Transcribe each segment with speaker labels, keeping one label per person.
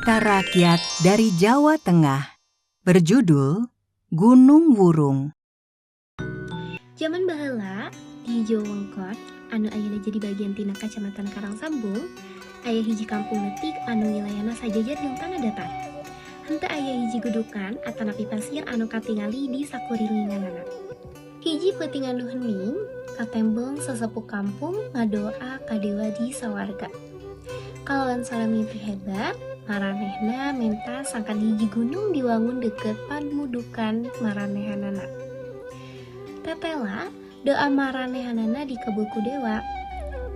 Speaker 1: Cerita rakyat dari Jawa Tengah berjudul Gunung Wurung.
Speaker 2: Jaman baheula di Jawa Wengkon anu ayeuna jadi bagian tina Kacamatan Karangsambung, aya hiji kampung leutik anu wilayahna sajajar jeung tanah datar. Henteu aya hiji gudukan atanapi pasir anu katingali di sakurilinganana. Hiji peuting anu hening katembong sesepuh kampung ngadoa ka dewa di sawarga. Kalawan sora mimpi hebat, maranehna menta sangkan hiji gunung diwangun deket pamudukan maranehanana. Tetela, doa maranehanana dikabul ku dewa.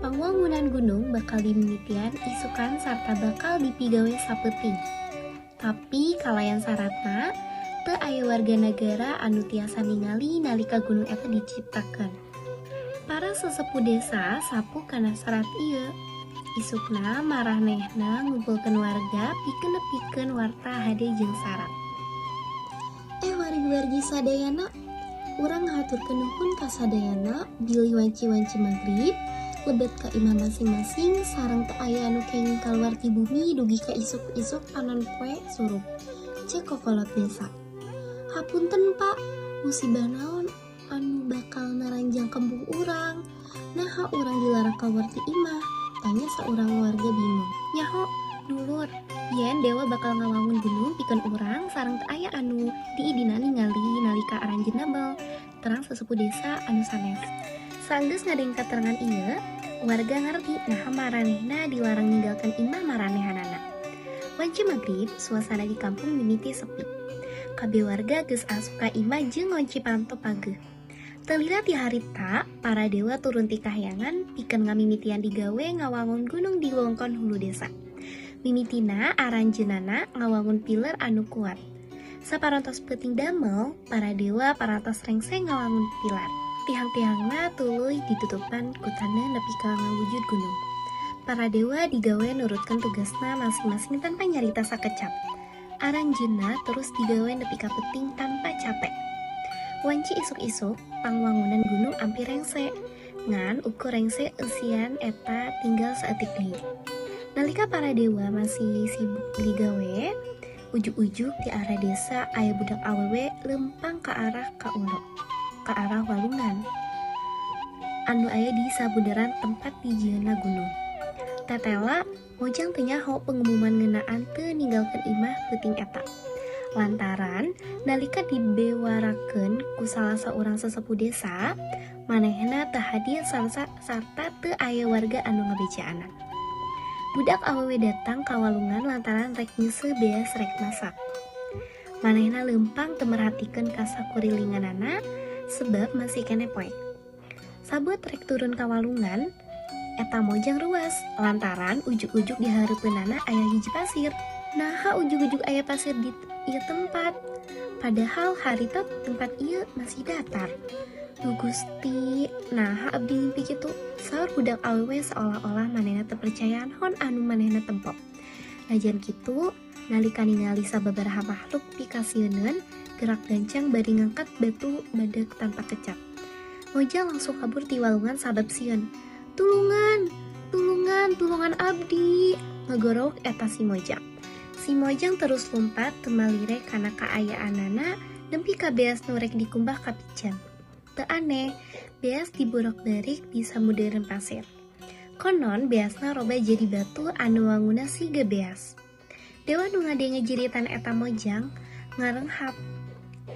Speaker 2: Pangwangunan gunung bakal dimimitian isukan sarta bakal dipigawe sapeuting. Tapi kalayan saratna, teu aya warga negara anu tiasa ningali nalika gunung eta diciptakeun. Para sesepuh desa sapu kana sarat ieu. Isukna maranehna ngumpulkeun warga pikeun nepikeun warta hade jeung sarat. Wargi-wargi sadayana, urang ngahaturkeun nuhun ka sadayana bilih wanci-wanci magrib lebet ka imah masing-masing sareng teu aya anu kenging kaluar ti bumi dugi ka isuk-isuk panon poe surup. Ceuk kokolot desa. Hapunten Pak, musibah naon anu bakal naranjang kampung urang? Naha urang dilarang kaluar ti imah? Tanya seorang warga bingung. Nyaho, dulur, yen dewa bakal ngawangun gunung pikeun urang sareng teu aya anu diidinan ningali nalika aranjeun nabel, terang sesepuh desa anu sanes. Sanggeus ngadeng katerangan ieu, warga ngarti naha maranehna dilarang ninggalkeun imah maranehanana. Wanci magrib, suasana di kampung mimiti sepi. Kabeh warga geus asup ka imah jeung ngonci panto pageuh. Telila ti harita, para dewa turun ti kahyangan pikeun ngamimitian digawe ngawangun gunung di wewengkon hulu desa. Mimitina aranjeunana ngawangun piler anu kuat. Saparantos peuting damel, para dewa parantos rengseng ngawangun pilar. Tihang-tihangna tuluy ditutupan ku taneuh nepi ka ngawujud gunung. Para dewa digawe nurutkeun tugasna masing-masing tanpa nyarita sakecap. Aranjeunna terus digawe nepi ka peuting tanpa capek. Wanci isuk-isuk, pangwangunan gunung ampir rengse. Ngan ukur rengse eusian eta tinggal saeutik deui. Nalika para dewa masih sibuk digawe, ujug-ujug di arah desa aya budak awewe lempang ka arah ka ulo, ka arah walungan. Anu aya di sabunderan tempat dijieunna gunung. Tetela, mojang teu nyaho pengumuman ngeunaan teu ninggalkeun imah peuting eta. Lantaran nalika dibewarakeun ku salah saurang sesepuh desa, manehna teu hadir sarta teu aya warga anu ngabejaanan. Budak awewe datang ka walungan lantaran rek nyeuseuh beas rek masak. Manehna leumpang teu merhatikeun ka sakurilinganana sebab masih keneh poek. Sabeut rek turun ka walungan, eta mojang ruas lantaran ujug-ujug di hareupeunana aya hiji pasir. Naha ujug-ujug aya pasir di ieu tempat, padahal harita tempat ieu masih datar. Duh Gusti, naha abdi ngimpi kitu? Saur budak awewe seolah-olah manehna teu percayaan hon anu manehna tempo. Najan kitu, nalika ningali sababaraha makhluk pikasieuneun, gerak gancang bari ngangkat batu badeuk tanpa kecap. Mojang langsung kabur ti walungan sabab sieun. Tulungan, tulungan, tulungan abdi, ngagorok eta si Mojang. Si Mojang terus lompat temalire kana kaayaanana nepi ka beas nu rek dikumbah ka pijan. Teu aneh, beas diborok-barik di samudeureun pasir. Konon beasna roba jadi batu anu wanguna siga beas. Dewa nu ngadenge jeritan eta Mojang ngarenghap.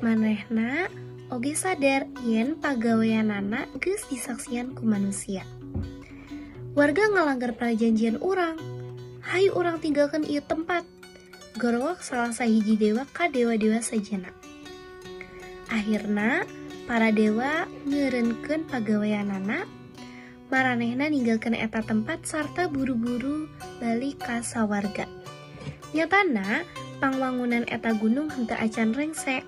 Speaker 2: Manehna oge sadar yen pagaweanana geus disaksian ku manusia. Warga ngalanggar prajanjian urang. Hayu urang tinggalkeun ieu tempat. Gorowok salah sahiji dewa ka dewa-dewa sajana. Akhirna para dewa ngeureunkeun pagaweanana, maranehna ninggalkeun eta tempat sarta buru-buru balik ka sawarga. Nyatana pangwangunan eta gunung henteu acan rengse,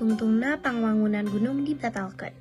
Speaker 2: tungtungna pangwangunan gunung dibatalkeun.